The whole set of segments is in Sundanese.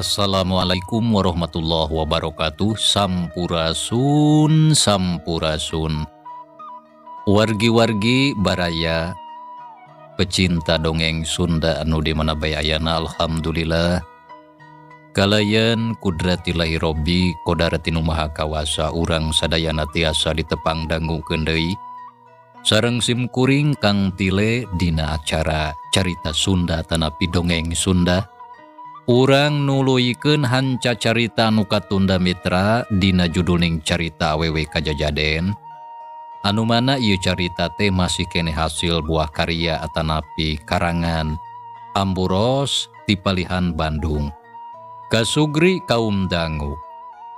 Assalamualaikum warahmatullahi wabarakatuh. Sampurasun, sampurasun. Wargi-wargi baraya pecinta dongeng Sunda anu di mana bae ayana, alhamdulillah kalayan kudratillahi robbi kodarati nu maha kawasa urang sadayana tiasa ditepang dangukeun deui sareng sim kuring Kang Tile dina acara Carita Sunda tanapi dongeng Sunda. Urang nuluykeun hanca carita nu katunda mitra dina judulning carita awewe kajajaden anu mana ieu carita teh masih keneh hasil buah karya atanapi karangan Amburos ti palihan Bandung. Kasugri kaum dangu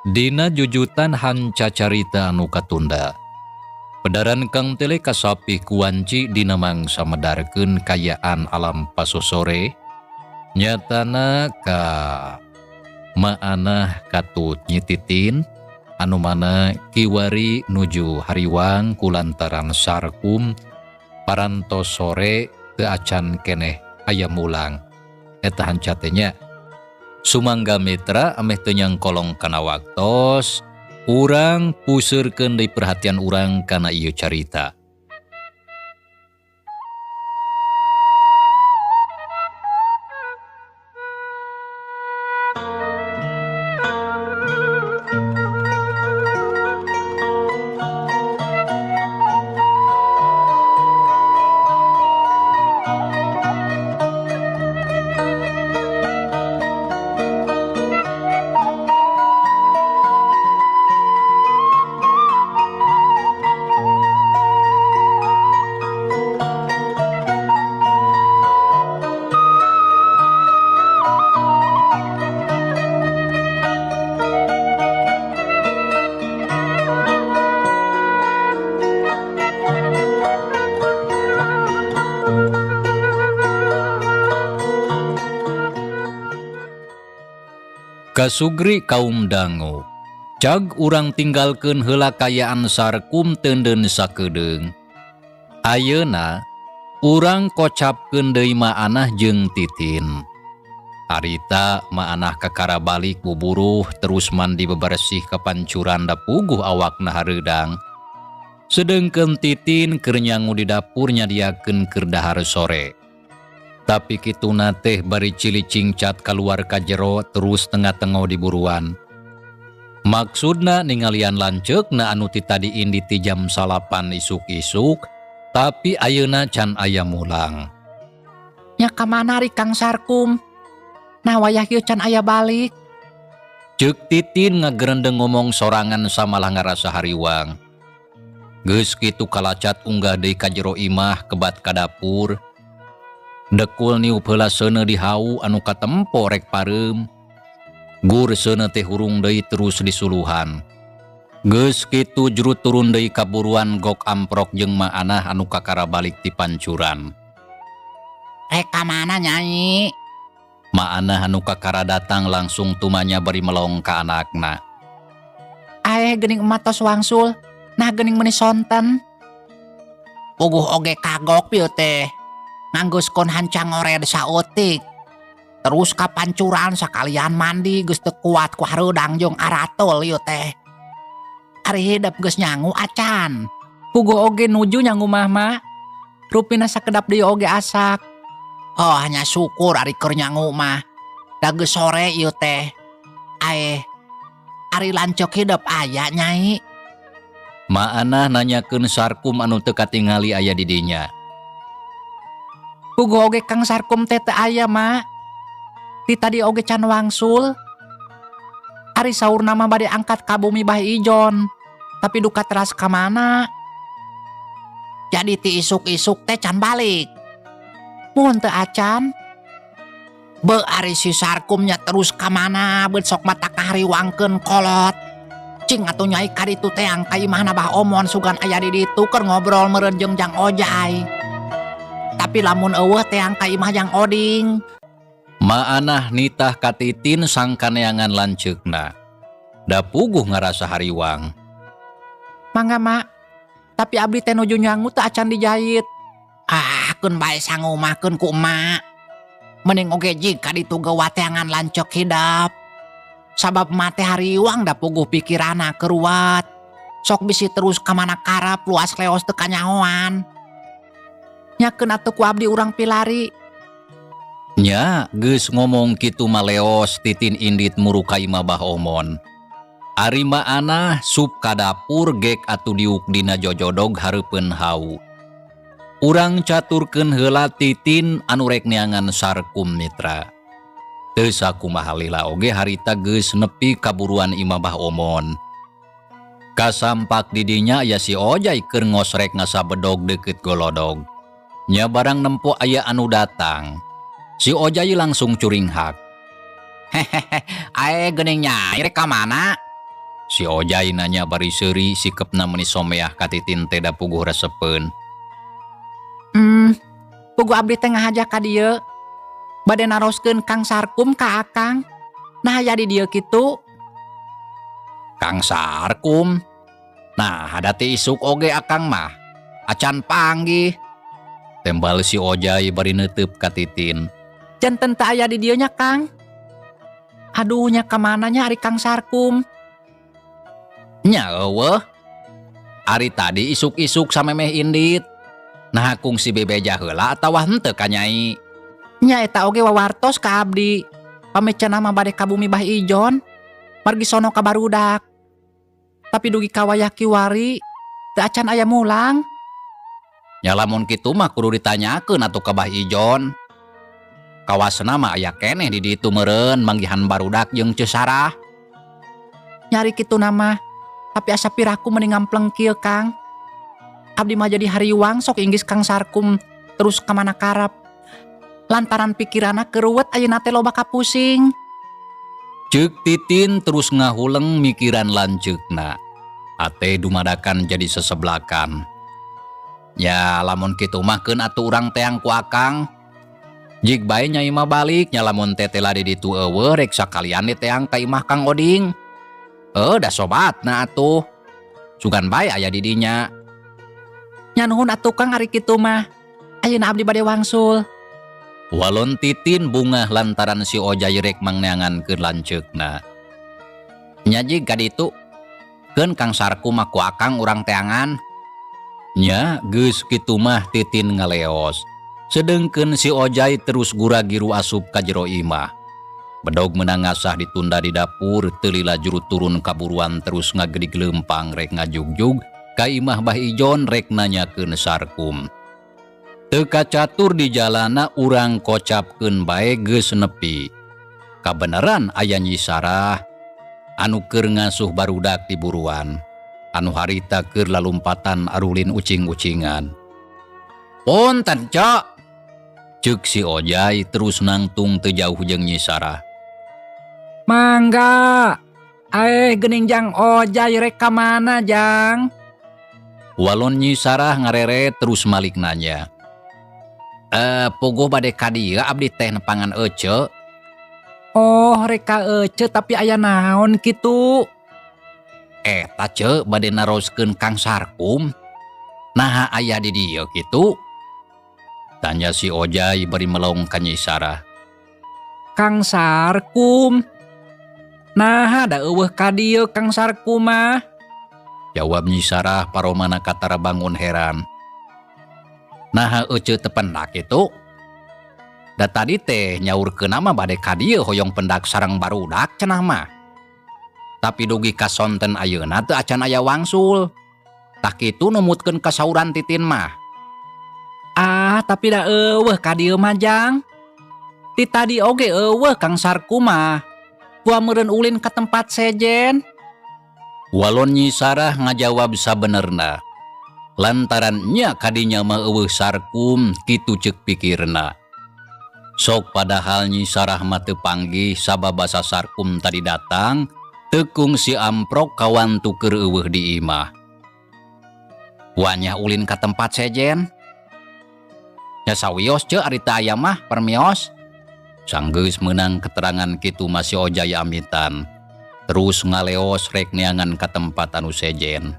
dina jujutan hanca carita anu katunda. Pedaran Kang Tele kasapih kuanci dina mangsa medarkeun kayaan alam pasosore nyatana ka maanah katut nyititin anu mana kiwari nuju hariwang kulantaran sarkum parantos sore teu acan keneh aya mulang eta hanca teh nya. Sumangga mitra ameh teu nyangkolong kana waktos urang puseurkeun deui perhatian urang kana ieu carita. Kasugri kaum dangu cag urang tinggalkeun heula kayaan sarkum teunden sakedeung. Ayeuna urang kocapkeun deui maanah jeung Titin. Harita maanah kakara balik buburuh terus mandi bebersih ka pancuran da puguh awakna hareudang. Sedengkeun Titin keur nyangu di dapur nyadiakeun keur dahar sore. Tapi kituna teh bari cilicingcat kaluar ka jero terus tengah-tengah di buruan. Maksudna ningalian lanceukna anu ti tadi indi ti jam 9 isuk-isuk, tapi ayeuna can aya mulang. Nya ka mana ri Kang Sarkum? Nah wayah ieu can aya balik. Ceuk Titin ngagerendeng ngomong sorangan samalah ngarasa hariwang. Geus kitu kalacat unggah deui ka jero imah kebat ka dapur. Dekul niup heula seuneu di hau anu katempo rek pareum. Gur seuneu teh hurung deui terus disuluhan. Geus kitu juru turun deui ka buruan gok amprok jeung maanah anu kakara balik ti pancuran. Rek ka mana Nyai? Maanah anu kakara datang langsung tumanya bari melong ka anakna. Aeh geuning emak tos wangsul, nah geuning meuni sonten. Puguh oge kagok pieu teh. Nganggo kon hanca ngored saeutik. Terus ka pancuran sakalian mandi geus teu kuat ku hareudang jeung aratul ieu teh. Ari hidep geus nyangu acan. Puguh oge nuju nyangu mah ma. Rupina sakedap deui oge asak. Oh hanya syukur ari keur nyangu mah. Da geus sore ieu teh. Aeh, ari lanceuk hidep aya, Nyai? Maanah nanyakeun Sarkum anu teu katingali aya di dinya. Puguh oge Kang Sarkum teh teu aya, Mak. Ti tadi oge can wangsul. Ari saurna mah bade angkat ka bumi Bah Ijon, tapi duka teras ka mana. Jadi ti isuk-isuk teh can balik. Mun teu acan. Be ari si Sarkumnya terus ka mana beut sok mata kahariwangkeun kolot. Cing atuh, Nyai, ka ditu teang ka imahna Bah Omon, sugan aya di ditu keur ngobrol meureun jeung Jang Ojai. Tapi lamun euweuh, teang ka imah Jang Oding. Maanah nitah ka Titin sangkaneangan lanceukna. Da puguh ngarasa hariwang. Mangga, Mak. Tapi abdi teh nuju nyangu teu acan dijahit. Ah, keun bae, sangu mah keun ku emak. Mending oge jig ka ditu geuwat teangan lanceuk hidep. Sabab emak teh hariwang, da puguh pikiranna keruat. Sok bisi terus ka mana karep, luas leos teu kanyahoan. Nya keun atuh, ku abdi urang pilari. Nya, geus ngomong kitu mah leos Titin indit muru ka imah Bah Omon. Ari Maanah sup ka dapur gek atuh diuk dina jojodog hareupeun hawu. Urang caturkeun heula Titin anu rek neangan Sarkum, Mitra. Teu sakumaha lila oge harita geus nepi ka buruan imah Bah Omon. Kasampak di dinya aya si Ojai keur ngosrek ngasabedog deukeut golodog. Nya barang nempo aya anu datang, si Ojai langsung curinghak. Hehehe, ae geuning Nyai rek ka mana? Si Ojai nanya bari seuri, sikepna meuni someah ka Titin teh da puguh resepeun. Puguh abdi teh ngahaja ka dieu. Bade naroskeun Kang Sarkum ka Akang. Nah, aya di dieu kitu. Kang Sarkum? Nah, da ti isuk oge akang mah acan panggih. Tembal si Ojai bari neuteup ka Titin. Janten teu aya di dieu nya, Kang? Aduh, nya ka mana nya ari Kang Sarkum? Nya euweuh. Ari tadi isuk-isuk samemeh indit. Nah, kungsi bebeja heula atawa henteu ka Nyai? Nya eta oge wawartos ka abdi. Pami cenah mah bade ka bumi Bah Ijon. Margi sono ka barudak. Tapi dugi ka wayah kiwari teu acan aya mulang. Nya lamun kitu mah kudu ditanyakeun atuh ka Bah Ijon. Kawasna mah aya keneh di ditu meureun manggihan barudak jeung Ceu Sarah. Nya ari kitu mah. Tapi asa piraku mending ngampleng kieu, Kang. Abdi mah jadi hariwang, sok inggis Kang Sarkum terus ka mana karep. Lantaran pikiranna keruwet ayeuna teh loba kapusing. Ceuk Titin terus ngahuleng mikiran lanceukna. Ate dumadakan jadi seseblakan. Ya lamun kitu mah keun atuh urang teang ku akang. Jig bae Nyai mah balik, nya lamun tetela di ditu euweuh, rek sakalian diteang ka imah Kang Oding. Eh, da sobatna atuh. Sugan bae aya di dinya. Nya nuhun atuh, Kang, ari kitu mah. Ayeuna abdi bade wangsul. Walon Titin bungah lantaran si Ojai rek mangneangankeun lanceukna. Nya jig ka ditu. Keun Kang Sarkum mah ku akang urang teangan. Nya geus kitu mah Titin ngaleos. Sedengkeun si Ojai terus gura-giru asup ka jero imah. Bedog menang ngasah ditunda di dapur, teu lila juru turun kaburuan terus ngagedig leumpang rek ngajugjug ka imah Bah Ijon rek nanyakeun Sarkum. Teu kacatur di jalana, urang kocapkeun bae geus nepi. Kabeneran aya Nyi Sarah anu keur ngasuh barudak di buruan. Anu harita keur lalumpatan arulin ucing-ucingan. "Punten, Cok," ceuk si Ojai terus nangtung teu jauh jeung Nyi Sarah. Mangga. Aeh geuning Jang Ojai rek ka mana, Jang? Walon Nyi Sarah ngarere terus malik nanya. "Eh, puguh bade ka dieu abdi teh nepangan Ece." Oh, rek ka Ece, tapi aya naon kitu? "Eta, Ce, bade naroskeun Kang Sarkum. Naha aya di dieu kitu?" Tanya si Ojai bari melong ka Nyi Sarah. Kang Sarkum. Nah, da euweuh ka dieu Kang Sarkum mah. Jawab Nyi Sarah paromana katara bangun heran. Naha Ece teu pendak kitu? Da tadi teh nyaurkeunna mah bade ka dieu hoyong pendak sareng barudak cenah mah. Tapi dugi ka sonten ayeuna teu acan aya wangsul. Tah kitu numutkeun kasauran Titin mah. Ah, tapi da euweuh ka dieu mah Jang. Ti tadi oge euweuh Kang Sarkum mah. Gua meureun ulin ka tempat sejen. Walon Nyi Sarah ngajawab sabenerna. Lantaran nya kadinya mah euweuh Sarkum kitu ceuk pikirna. Sok padahal Nyi Sarah mah teu panggih sababasa Sarkum tadi datang, teu kungsi amprok kawantu keur euweuh di imah. Wanyah ulin ka tempat sejen. Nya sawios ceu ari teu aya mah permios. Sanggeus meunang keterangan kitu mah si Ojay amitan. Terus ngaleos rek neangan ka tempat anu sejen.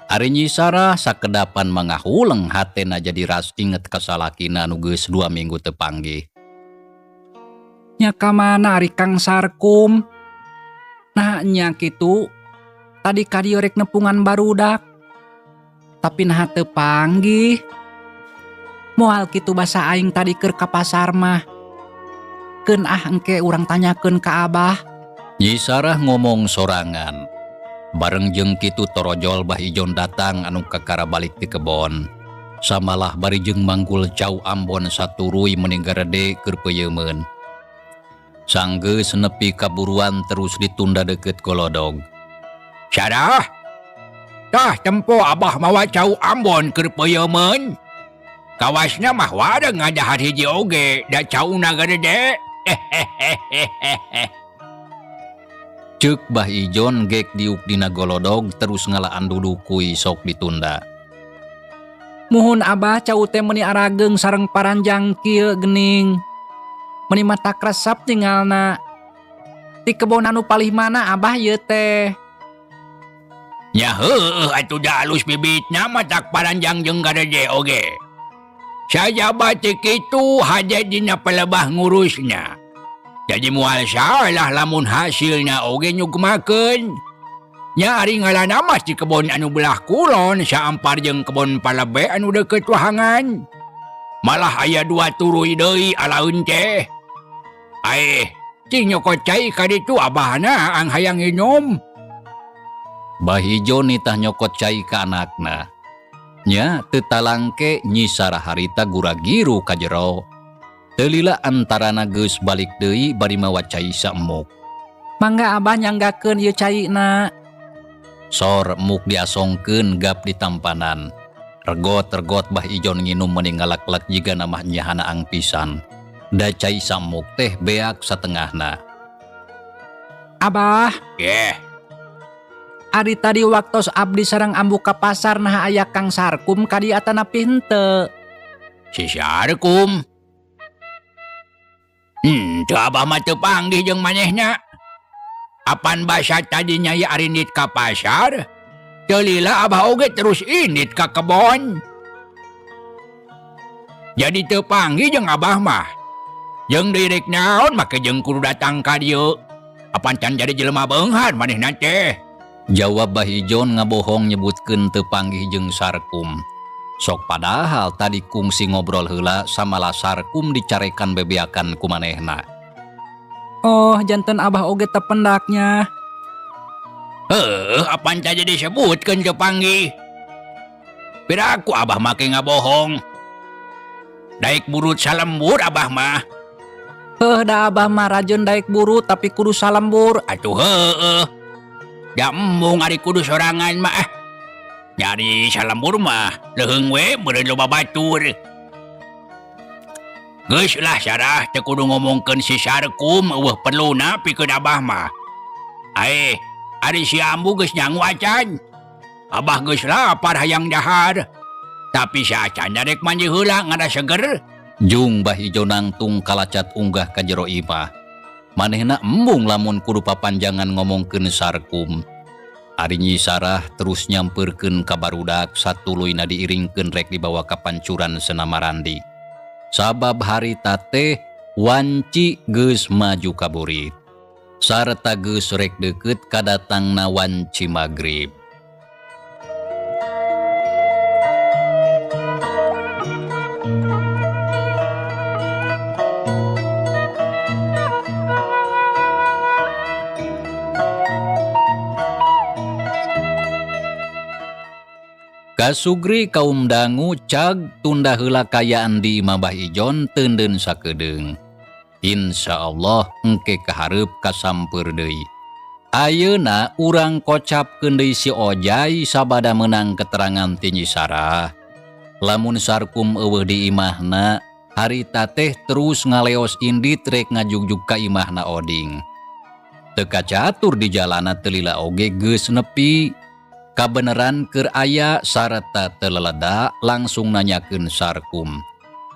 Ari Nyi Sarah sakedapan mangahuleng hatena jadi ras inget ka salakina anu geus 2 minggu teu panggih. Nya ka mana ari Kang Sarkum? Nah nya kitu tadi ka dieu rek nepungan barudak. Tapi naha teu panggih. Moal kitu basa aing tadi keur ka pasar mah. Keun ah engke urang tanyakeun ka Abah. Nyi Sarah ngomong sorangan. Bareng jeung kitu torojol Bah Ijon datang anu kakara balik ti kebon. Samalah bari jeung manggul cau Ambon saturuy meni garede keur peuyeumeuun. Sanggeus nepi kaburuan terus ditunda deukeut golodog. Sarah, tah tempo Abah mawa cau Ambon keur peuyeumeuun. Kawasna mah wareng ngadahar hiji oge da cauna garede. Ceuk Bah Ijon gek diuk dina golodog terus ngalaan dudukui sok ditunda. Muhun Abah cau teh meuni arageung sareng paranjang kieu geuning. Meuni mata kresep tinggalna. Ti kebon anu palih mana Abah ieu teh? Nya heueuh atuh da alus bibitna matak paranjang jeung garede oge. Sajaba teu kitu hade dina pelebah ngurusna. Jadi moal salah lamun hasilna oge nyugmakeun. Nya ari ngalana mah ti kebon anu belah kulon saampar jeung kebon palebe anu deukeut wahangan. Malah aya 2 turuy deui alaeun teh. Aeh, cing nyokot cai ka ditu abahna ang hayang nginum. Bah Ijon nitah nyokot cai ka anakna. Nya teu talangke Nyi Sarah harita gura-giru ka jero. Teu lila antarana geus balik deui bari mawa cai saemuk. Mangga Abah nyanggakeun ieu caina. Sor emuk diasongkeun gap di tampanan. Regot-regot Bah Ijon nginum meni ngalak-lak jiga namah nyahana ang pisan. Da cai samuk teh beak satengahna. Abah. Yeh. Ari tadi waktos abdi sareng ambu ka pasar nah aya Kang Sarkum ka dieu atanapi henteu. Si Sarkum. Teu abah mah teu panggih jeung manehna. Apan basa tadi nyai arindit ka pasar? Teu lila abah oge terus indit ka kebon. Jadi teu panggih jeung abah mah. Jeung deui rek naon make jeung kudu datang ka dieu. Apan can jadi jelema beunghar manehna teh. Jawab Bah Ijon ngabohong nyebutkeun teu panggih jeung Sarkum. Sok padahal tadi kungsi ngobrol heula samalah Sarkum dicarekan bebeakan ku manehna. Oh, janten Abah oge teu pendaknya. Heuh, apan teh jadi disebutkeun teu panggih. Piraku Abah make ngabohong. Daek burut salembur Abah mah. Heuh, da Abah mah rajeun daek burut tapi kudu salembur. Atuh heueuh. Da embung ari kudu sorangan mah. Nyari salembur mah leuheung we meureun loba batur. Geus lah Sarah teu kudu ngomongkeun si Sarkum eueuh perluna pikeun Abah mah. Aeh, ari si Ambu geus nyangu acan. Abah geus lapar hayang dahar. Tapi si acan rek mandi heula ngada seger. Jung Bah Ijo nangtung kalacat unggah ka jero imah. Manehna embung lamun kudu papanjangan ngomongkeun Sarkum. Ari Nyi Sarah terus nyampeurkeun ka barudak satuluyna diiringkeun rek dibawa ka pancuran Senamarandi. Sabab harita teh wanci geus maju ka burit. Sarta geus rek deukeut kadatangna wanci magrib. Kasugri kaum dangu cag tunda heula kaayaan di Imah Bah Ijon teundeun sakedeung. Insya Allah engke kaharep kasampeur deui. Ayeuna urang kocapkeun deui si Ojai sabada meunang keterangan ti Nyi Sarah. Lamun Sarkum euweuh di imahna, harita teh terus ngaleos indit rek ngajugjug ka imahna Oding. Teu kacatur di jalana teu lila oge geus nepi. Kabeneran keur aya sarta teu leleda langsung nanyakeun Sarkum.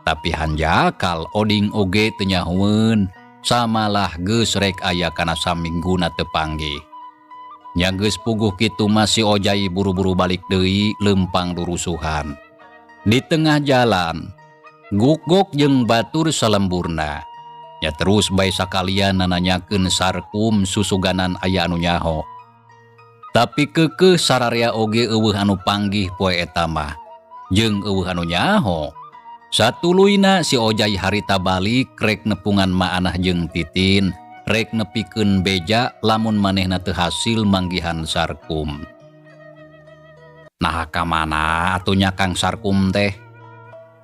Tapi hanjakal Oding oge teu nyahoeun, samalah geus rek aya kana samingguna teu panggih. Nya geus puguh kitu mah si Ojai buru-buru balik deui leumpang rurusuhan. Di tengah jalan, guk-gok jeung batur salemburna. Nya terus bae sakalian nananyakeun Sarkum susuganan aya anu nyaho. Tapi keukeuh sararea oge euweuh anu panggih poe eta mah. Jeung euweuh anu nyaho. Satuluyna si Ojai harita balik rek nepungan Maanah jeung Titin, rek nepikeun beja lamun manehna teu hasil manggihan Sarkum. Nah ka mana atuh nya Kang Sarkum teh?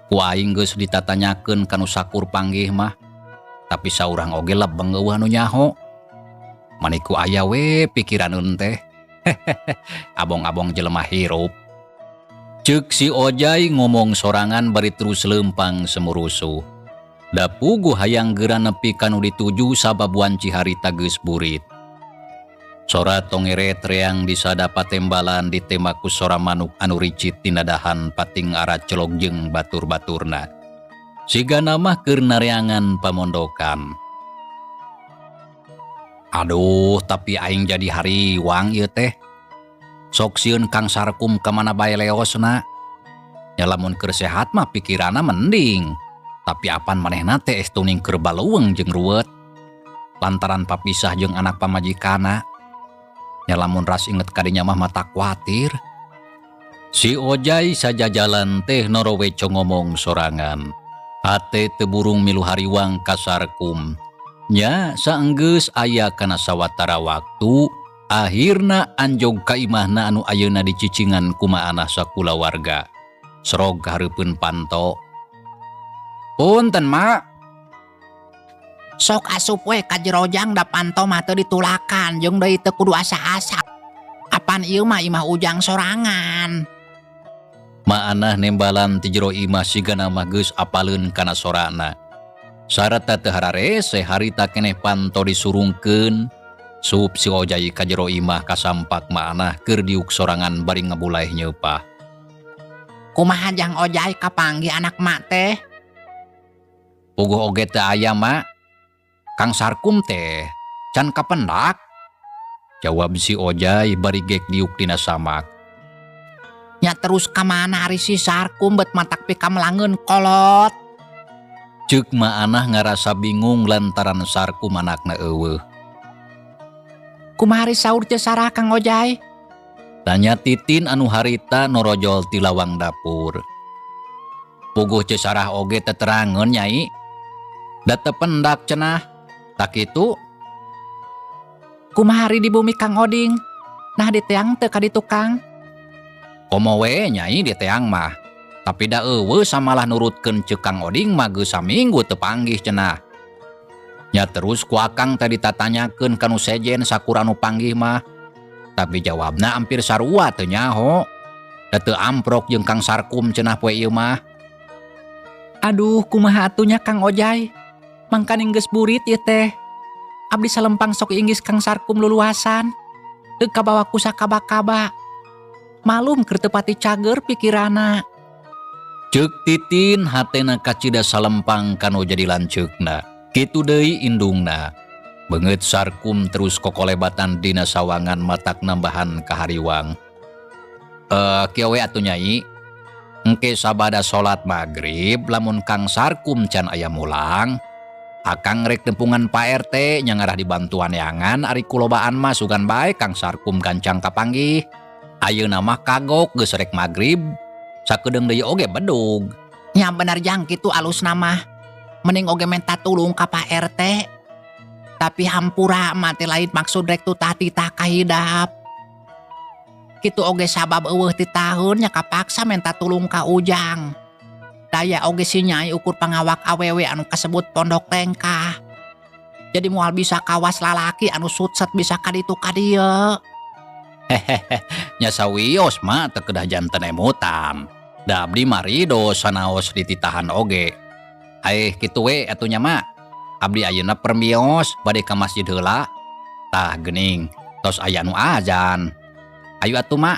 Ku aing geus ditatanyakeun kanu sakur panggih mah. Tapi saurang oge lebeng euweuh anu nyaho. Mani ku aya we pikiraneun teh. Abong-abong jelema hirup. Ceuk si Ojai ngomong sorangan bari terus leumpang semurusuh. Da puguh hayang geura nepi ka nu dituju sabab wanci harita geus burit. Sora tongeret reang disada patembalan ditema ku sora manuk anu ricit tina dahan pating aracelog jeung batur-baturna. Sigana mah keur nareangan pamondokan. Aduh, tapi aing jadi hariwang ieu teh. Sok sieun Kang Sarkum ka mana bae leosna. Nya lamun keur sehat mah pikiranna mending. Tapi apan manehna teh estuning keur baleuweung jeung ruwet. Lantaran papisah jeung anak pamajikanna. Nya lamun ras inget kadinya mah mata kuatir. Si Ojai sajajalan teh noroweco ngomong sorangan. Hate teu burung milu hariwang ka Sarkum. Nya saenggeus aya kana sawatara waktu, akhirna anjog ka imahna anu ayeuna dicicingan ku Maanah sakulawarga. Serog kahareupeun panto. Punten, Mak. Sok asup we ka jero Jang, da panto mah teu ditulakan jeung deui teu kudu asa-asa. Apan ieu mah imah Ujang sorangan. Maanah nembalan ti jero imah sigana mah geus apaleun kana sorana. Sarata teu hararese harita keneh panto disurungkeun. Sup si Ojai ka jero imah kasampak Maanah keur diuk sorangan bari ngebulaeh nyeupah. Kumaha Jang Ojai kapanggih anak mak teh? Puguh oge teu aya, Mak. Kang Sarkum teh can kapendak. Jawab si Ojai bari gek diuk dina samak. Nya terus ka mana ari si Sarkum bet matak pikamelangeun kolot? Ceuk Maanah ngarasa bingung lantaran Sarkum anakna euweuh. Kumaha ari saur Ceu Sarah Kang Ojai? Tanya Titin anu harita norojol ti lawang dapur. Puguh Ceu Sarah oge teterangeun Nyai. Da teu pendak cenah. Tak kitu. Kumaha ari di bumi Kang Oding? Nah diteang teu ka ditu Kang? Komo we Nyai diteang mah. Tapi da euweuh samalah nurutkeun ceuk Kang Oding mah geus saminggu teu panggih cenah. Nya terus ku akang tadi tatanyakeun ka nu sejen sakur anu panggih mah. Tapi jawabna hampir sarua teu nyaho. Da teu amprok jeung Kang Sarkum cenah poe ieu mah. Aduh, kumaha atuh nya Kang Ojai? Mangkaning geus burit ieu teh. Abdi salempang sok inggis Kang Sarkum luluasan. Teu kabawa ku sakaba-kaba. Malum keur teu pati cager pikirana. Ceuk Titin hatena kacida salempang kanu jadi lanceukna. Kitu deui indungna. Beungeut Sarkum terus kokolebatan dina sawangan matak nambahan kahariwang. Kieu we atuh Nyai. Engke sabada salat magrib lamun Kang Sarkum can aya mulang, akang rek nepungan Pak RT nya ngarah dibantuan neangan ari kulobaan mah sugan bae Kang Sarkum gancang kapanggih. Ayeuna mah kagok geus rek magrib, sakedeung deui oge bedug. Nya bener Jang kitu alusna mah. Mending oge menta tulung ka Pak RT. Tapi hampura mah teh lain maksud rek tutah titah kahidap. Kitu oge sabab eueuh titaheun nya kapaksa menta tulung ka Ujang. Daya oge si Nyai ukur pangawak awewe anu kasebut pondok lengkah. Jadi moal bisa kawas lalaki anu sutset bisa kaditu kadieu. Hehehe, nya sawios mah teu kedah janten emutan. Da abdi mah rido sanaos dititahan oge. Aeh kitu we atuh nya ma. Abdi ayeuna permios bade ka masjid heula. Tah geuning, tos aya nu azan. Ayu atuh ma,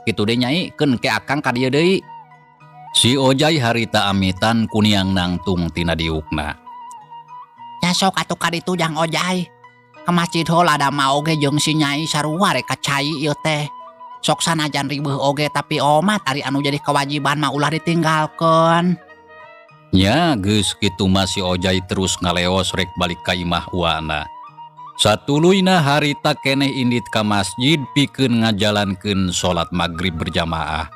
kitu deui nyai keun ke akang ka dieu deui. Si Ojai harita amitan kuniang nangtung tina diukna. Nya sok atuh ka ditu Jang Ojai. Ka masjid heula da ma oge jeung si Nyai sarua rek ka cai ieu teh. Sok sanajan ribeuh oge tapi omat ari anu jadi kewajiban mah ulah ditinggalkeun. Nya geus kitu mah si Ojai terus ngaleos rek balik ka imah uana. Satuluyna harita keneh indit ka masjid pikeun ngajalankeun salat magrib berjamaah.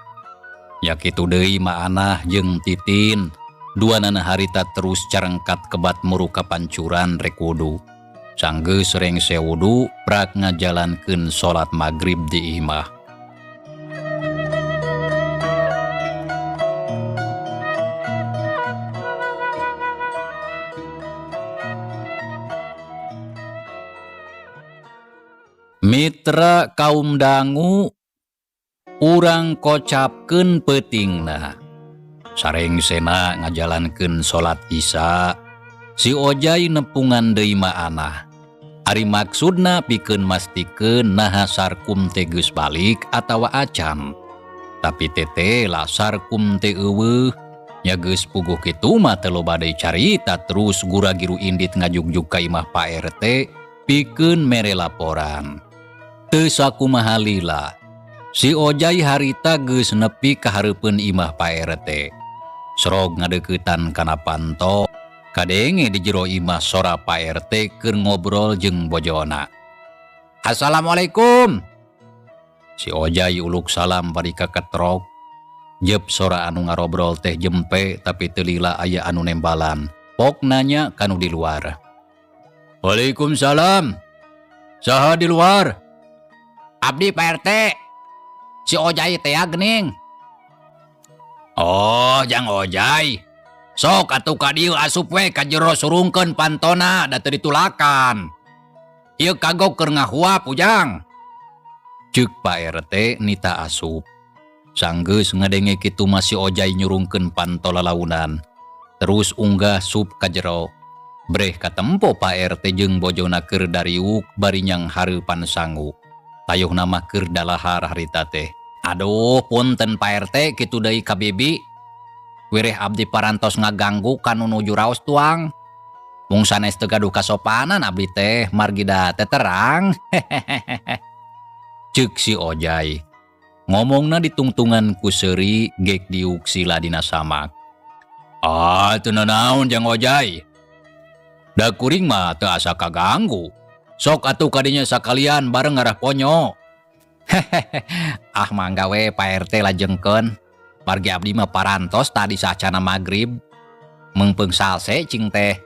Nya kitu deui Maanah jeung Titin, duanana harita terus carengkat kebat muru ka pancuran rek wudu. Sanggeus rengse wudu prak ngajalankeun salat magrib di imah. Mitra kaum dangu urang kocapkeun peutingna. Sarengsena ngajalankeun salat Isya, si Ojai nepungan deui Maanah. Ari maksudna pikeun mastikeun naha Sarkum teh geus balik atawa acan. Tapi tete lah Sarkum teh eueuh, nya geus puguh kitu mah teu loba deui carita terus gura-giru indit ngajugjug ka imah Pak RT pikeun mere laporan. Teu sakumaha lila, si Ojai harita geus nepi ka hareupeun imah Pak RT. Serog ngadeuketan kana panto, kadenge di jero imah sora Pak RT keur ngobrol jeung bojona. Assalamualaikum. Si Ojai uluk salam bari kaketrok. Jep sora anu ngarobrol teh jempe tapi teu lila aya anu nembalan. Pok nanya kanu di luar. Waalaikumsalam. Saha di luar? Abdi Pak RT. Si Ojai teh geuning. Oh, Jang Ojai. Sok atuh ka dieu asup we ka jero surungkeun pantona da teu ditulakan. Ieu kagok keur ngahuap Ujang. Ceuk Pak RT nita asup. Sanggeus ngadenge kitu mah si Ojai nyurungkeun panto lalaunan. Terus unggah sup ka jero. Breh katempo Pak RT jeung bojona keur dariuk bari nyang hareupan sangu. Tayuhna mah keur dalahar harita teh. Aduh, punten Pak RT kitu deui ka bibi. Wireh abdi parantos ngaganggu kanu nuju raos tuang. Mung sanes teu gaduh kasopanan abdi teh margi da teh terang. Ceuk si Ojai. Ngomongna ditungtungan ku seuri gek diuk sila dina samak. Ah, teu nanaon Jang Ojai. Da kuring mah teu asa kaganggu. Sok atuh kadinya sakalian bareng ngarah ponyo. Ah mangga we Pak RT lajengkeun. Margi abdi mah parantos tadi sacana magrib. Meungpeung salse cing teh.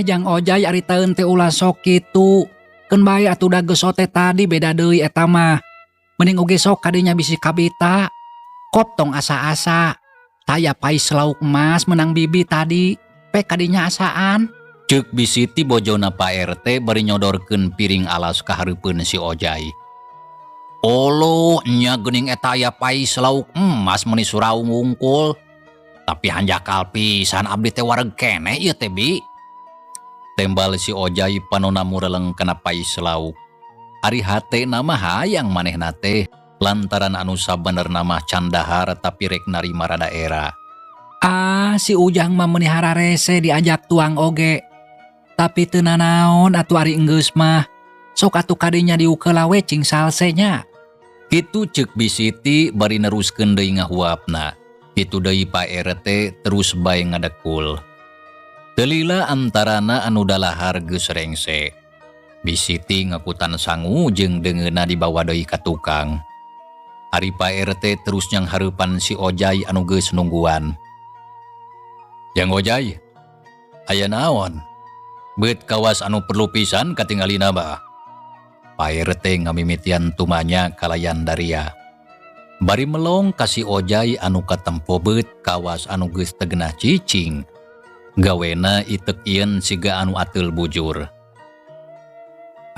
Jang Ojai ari taeun teh ulah sok kitu. Keun bae atuh da geus sote tadi beda deui eta mah. Mending oge sok kadinya bisi kabita. Kop tong asa-asa. Taya pais lauk emas menang bibi tadi. Pek kadinya asaan. Ceuk bisiti bojona Pak RT bari nyodorkeun piring alas ka hareupeun si Ojai. Olo nya geuning eta aya pais lauk emas meuni suraung wungkul. Tapi hanjakal pisan abdi teh wareg keneh ieu teh bi. Tembal si Ojai panona mureleng kana pais lauk. Ari hatena mah hayang manehna teh lantaran anu sabenerna mah can dahar tapi rek narima rada era. Ah, si Ujang mah meuni hararese diajak tuang oge. Tapi teu nanaon atuh ari enggeus mah. Sok atuh kadinya diukeula we cing salse nya. Kitu ceuk Bisiti bari neruskeun deui ngahuapna. Kitu deui Pak RT terus bae ngadekul. Telila antarana anu dalahar geus rengse. Bisiti ngakutan sangu jeung deungeunna dibawa deui ka tukang. Ari Pak RT terus nyang hareupan si Ojai anu geus nungguan. Jang Ojai, aya naon? Beut kawas anu perlu pisan katingalina mah. Pak RT ngamimitian tumanya kalayan daria. Bari melong ka si Ojai anu katempo beut kawas anu geus teu genah cicing. Gawena itek ieun siga anu ateul bujur.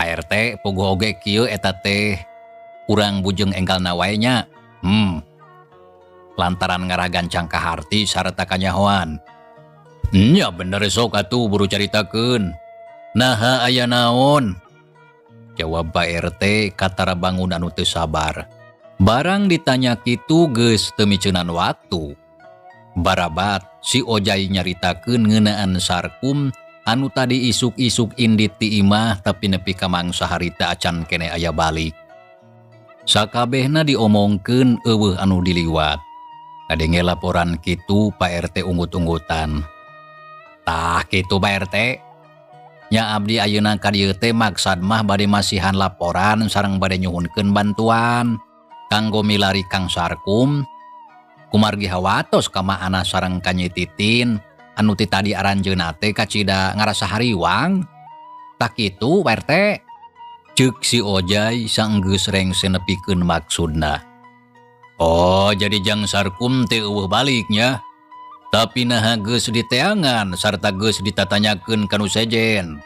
Pak RT puguh oge kieu eta teh urang bujeng enggalna wae nya. Lantaran ngarah gancang kaharti sarta kanyahoan. Nya bener sok atuh buru caritakeun. Naha aya naon? Jawab Pak RT katara bangun anu teu sabar. Barang ditanya kitu geus teu miceunan waktu. Barabat si Ojai nyaritakeun ngeunaan Sarkum anu tadi isuk-isuk indit ti imah tapi nepi ka mangsa harita acan keneh aya balik. Sakabehna diomongkeun eueuh anu diliwat. Ngadenge laporan kitu Pak RT unggut-unggutan. Tah kitu Pak RT. Nya abdi ayeuna ka dieu teh maksad mah bade masihan laporan sareng bade nyuhunkeun bantuan kanggo milari Kang Sarkum. Kumargi hawatos ka maana sareng ka Nyi Titin anu ti tadi aranjeunna teh kacida ngarasa hariwang. Tah kitu Pak RT. Ceuk si Ojai sanggeus rengse nepikeun maksudna. Oh, jadi Jang Sarkum teh eueuh baliknya. Tapi naha geus diteangan sarta geus ditatanyakeun ka nu sejen.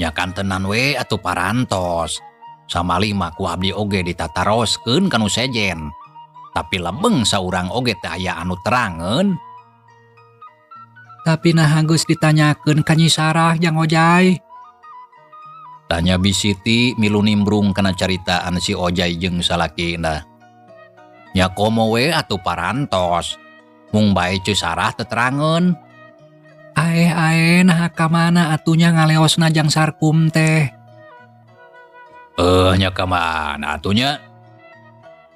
Nya kantenan we atuh parantos. Samali mah ku abdi oge ditataroskeun ka nu sejen. Tapi lebeng saurang oge teh aya anu terangeun. Tapi naha geus ditanyakeun ka Nyi Sarah Jang Ojai? Tanya Bi Siti milu nimbrung kana caritaan si Ojai jeung salakina. Nya komo we atuh parantos. Mung bae Ceu Sarah teterangeun. Aeh-aeh naha ka mana atunya ngaleosna Jang Sarkum teh? Nya ka mana atunya?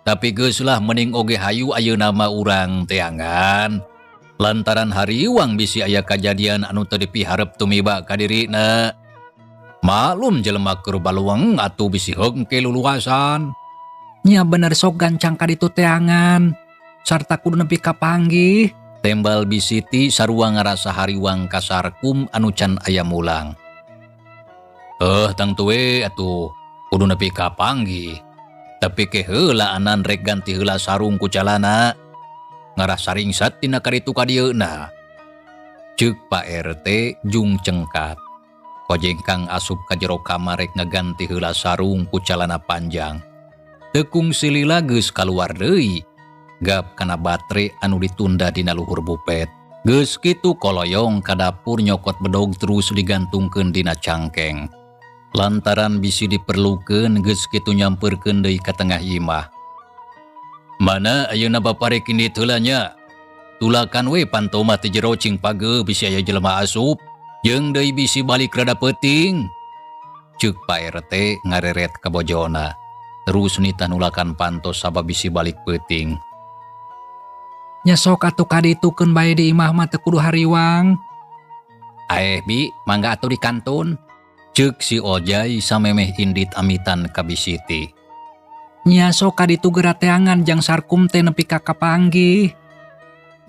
Tapi geus lah mending oge hayu ayeuna mah urang teangan. Lantaran hariwang bisi aya kajadian anu teu dipiharep tumiba ka dirina. Maklum jelema keur baluang atuh bisi heungke luluasan. Nya bener sok gancang ka ditu teangan. Sarta kudu nepi ka panggih. Tembal Bi Siti sarua ngarasa hariwang ka Sarkum anu can aya mulang. Tangtu we atuh kudu nepi ka panggih. Tapi ke heula anan rek ganti heula sarung ku calana. Ngarah saringsat tina karitu ka dieuna. Ceuk Pak RT jung cengkat. Kojengkang asup ka jero kamar rek ngaganti heula sarung ku calana panjang. Tekung silila geus kaluar deui. Gap kana batre anu ditunda dina luhur bupet. Geus kitu koloyong ka dapur nyokot bedog terus digantungkeun dina cangkeng. Lantaran bisi diperlukeun geus kitu nyampeurkeun deui ka tengah imah. Mana ayeuna bapa rek indit heula nya? Tulakan we panto mah ti jero cing pageuh bisi aya jelema asup jeung deui bisi balik rada peuting. Ceuk Pak RT ngareret ka bojona. Terus nitah nulakan panto sabab bisi balik peuting. Nya sok atuh ka ditukeun bae di imah mah teu kudu hariwang. Aeh bi, mangga atuh di kantun. Ceuk si Ojai samemeh indit amitan ka Bi Siti. Nya sok ka ditu geura teangan Jang Sarkum teh nepi ka kapanggih.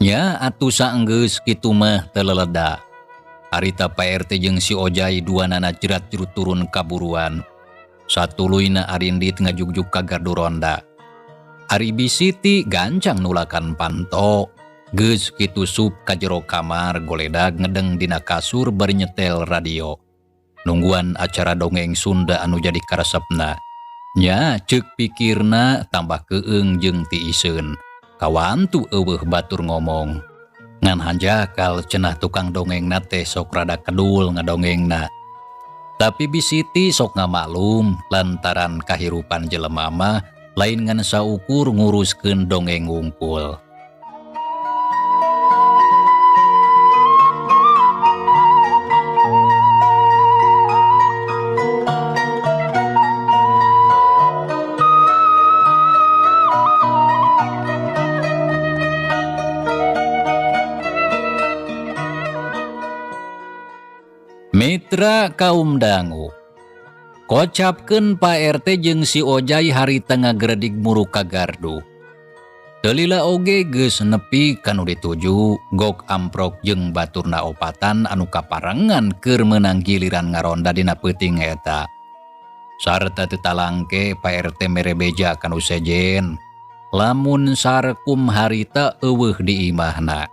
Nya atuh saenggeus kitu mah teu leleda. Harita Pak RT jeung si Ojai duanana jerat-jerut turun kaburuan. Satuluyna arindit ngajugjug ka gardu ronda. Ari Bi Siti gancang nulakan panto. Geus kitu sup ka jero kamar goledag ngedeng dina kasur bari nyetel radio. Nungguan acara dongeng Sunda anu jadi karesepna. Nya ceuk pikirna tambah keung jeung tiiseun. Kawantu eueuh batur ngomong. Ngan hanjakal cenah tukang dongengna teh sok rada kedul ngadongengna. Tapi Bi Siti sok ngamaklum lantaran kahirupan jelema mah lain ngan saukur nguruskeun dongeng wungkul. Mitra kaum dangu. Kocapkeun Pak RT jeung si Ojai harita ngagredig muruk ka gardu. Teu lila oge geus nepi ka nu dituju, gok amprok jeung baturna opatan anu kaparengan keur meunang giliran ngaronda dina peuting eta. Sarta teu talangke Pak RT mere beja ka nu sejen. Lamun Sarkum harita euweuh di imahna.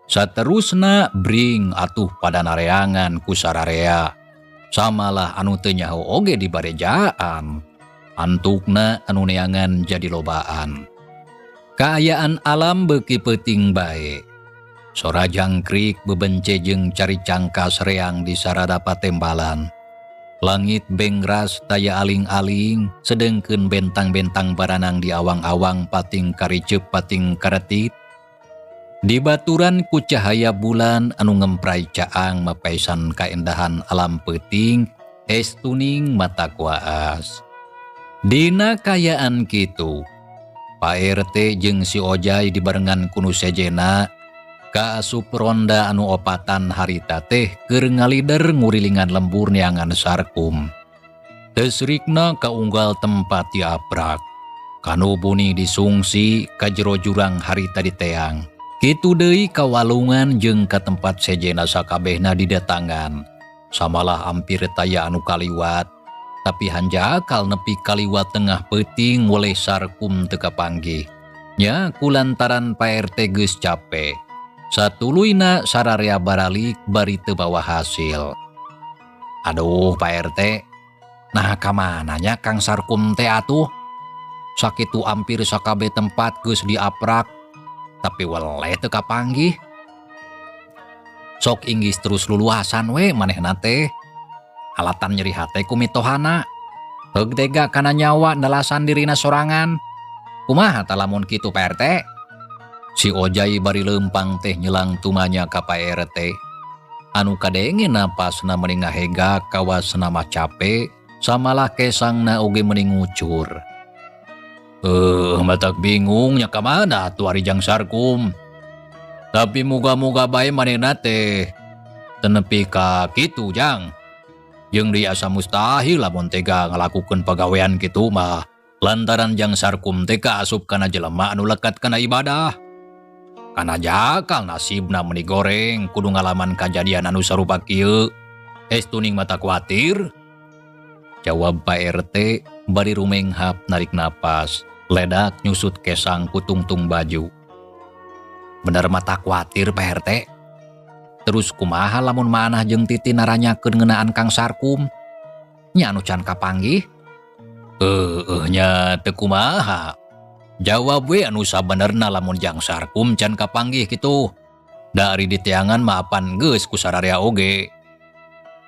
Saterusna bring atuh pada nareangan ku sararea. Samalah anu teu nyaho oge di barejaan. Antukna anu neangan jadi lobaan. Kaayaan alam beuki peuting bae. Sora jangkrik bebence jeung cari cangkas reang di sarada patembalan. Langit bengras taya aling-aling, sedengkeun bentang-bentang baranang di awang-awang pating kariceup pating karetit. Dibaturan ku cahaya bulan anu ngempray caang mapaisan kaendahan alam peuting, estuning mata kuaas. Dina kayaan kitu, Pak RT jeung si Ojai dibarengan ku nu sejena kaasup ronda anu opatan harita teh keur ngalider ngurilingan lembur neangan Sarkum. Tesrikna kaunggal tempat diaprak. Kanu buni disungsi ka jero jurang harita diteang. Kitu deui ka walungan jeung ka tempat sejena sakabehna didatangan. Samalah hampir taya anu kaliwat, tapi hanjakal nepi kaliwat tengah peuting weleh Sarkum teu kapanggih. Nya kulantaran Pak RT geus cape. Satuluyna sararea baralik bari teu bawa hasil. Aduh Pak RT, nah kamana nya Kang Sarkum teh atuh? Sakitu hampir sakabeh tempat geus diaprak, tapi weleh teu kapanggih. Sok inggis terus luluasan we manehna teh. Alatan nyeri hate ku mitohana. Heug tega kana nyawa nelasan dirina sorangan. Kumaha tah lamun kitu Pak RT? Si Ojai bari leumpang teh nyelang tumanya ka Pak RT. Anu kadenge napasna meni ngahegak kawasna mah cape, samalah kesangna oge meni ngucur. Matak bingung nya ka mana atuh ari Jang Sarkum. Tapi muga-muga bae manehna teh teu nepi ka kitu Jang. Jeung deui asa mustahil lamun tega ngalakukeun pagawean kitu mah. Lantaran Jang Sarkum teh kaasup kana jelema anu lekat kana ibadah. Kana jakal nasibna meni goreng kudu ngalaman kajadian anu sarupa kieu. Estuning mata kuatir. Jawab Pak RT bari rumenghap narik napas. Ledak nyusut kesang ku tungtung baju. Bener mata kuatir Pak RT. Terus kumaha lamun manah jeung Titi naranyakeun ngeunaan Kang Sarkum? Nya anu can kapanggih? Nya teu kumaha. Jawab we anu sabenerna lamun Jang Sarkum can kapanggih kitu. Dari diteangan mah apan geus ku sararea oge.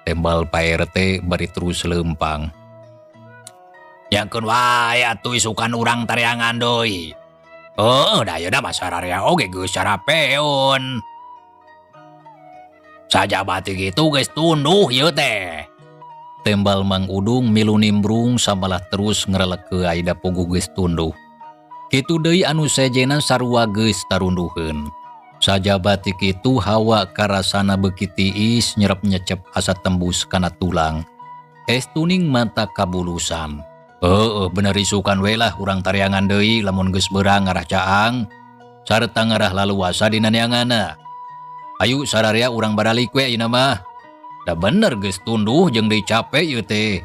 Tembal Pak RT bari terus leumpang. Nyangkeun wae atuh isukan urang tareangan deui. Heueuh da ayeuna mah sararea oge geus sarapeun. Sajabati kitu geus tunduh ieu teh. Tembal Mang Udung milu nimbrung samalah terus ngreleke aida puguh geus tunduh. Kitu deui anu sejena sarua geus tarunduheun. Sajabati kitu hawa karasana beuki tiis nyerep nyecep asa tembus kana tulang. Estuning mata kabulusan. Heueuh bener isukan we lah urang tareangan deui lamun geus beurang ngarah caang sarta ngarah laluasa dina neanganna. Ayu sararea urang baralik we ayeuna mah. Da bener geus tunduh jeung deui cape ieu teh.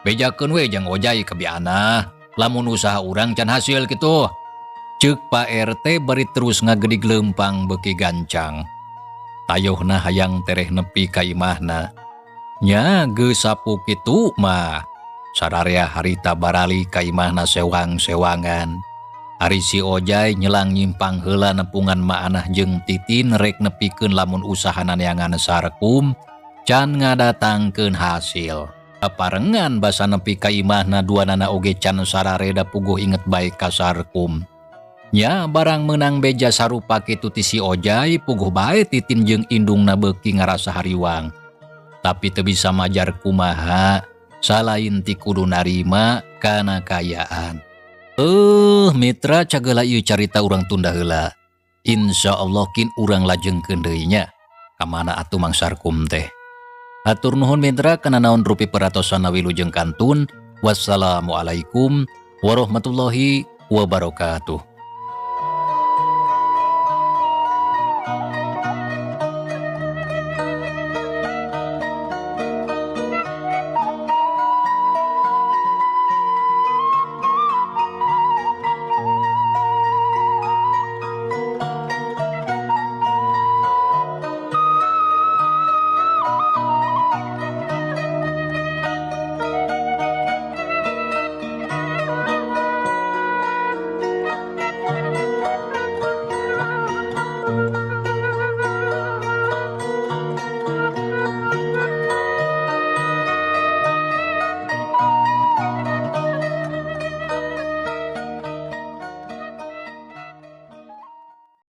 Bejakeun we jeung Ojai kebiana lamun usaha urang can hasil kitu. Ceuk Pak RT bari terus ngagedig leumpang beuki gancang. Tayohna hayang tereh nepi ka imahna. Nya geus sapu kitu mah. Sararea harita barali ka imahna sewang-sewangan. Ari si Ojai nyelang nyimpang heula nepungan maanah jeung Titin rek nepikeun lamun usahana neangan Sarkum can ngadatangkeun hasil. Parengan basa nepi ka imahna duanana oge can sarareda puguh inget bae ka Sarkum. Nya barang meunang beja sarupa kitu ti si Ojai puguh bae Titin jeung indungna beuki ngarasa hariwang. Tapi teu bisa majar kumaha salain ti kudu narima kana kayaan. Mitra cagela ieu carita urang tunda heula. Insya Allah kin urang lajengkeun deui nya. Kamana atuh Mang Sarkum teh. Hatur nuhun mitra kana naon rupi peratosan wilujeng kantun. Wassalamualaikum warahmatullahi wabarakatuh.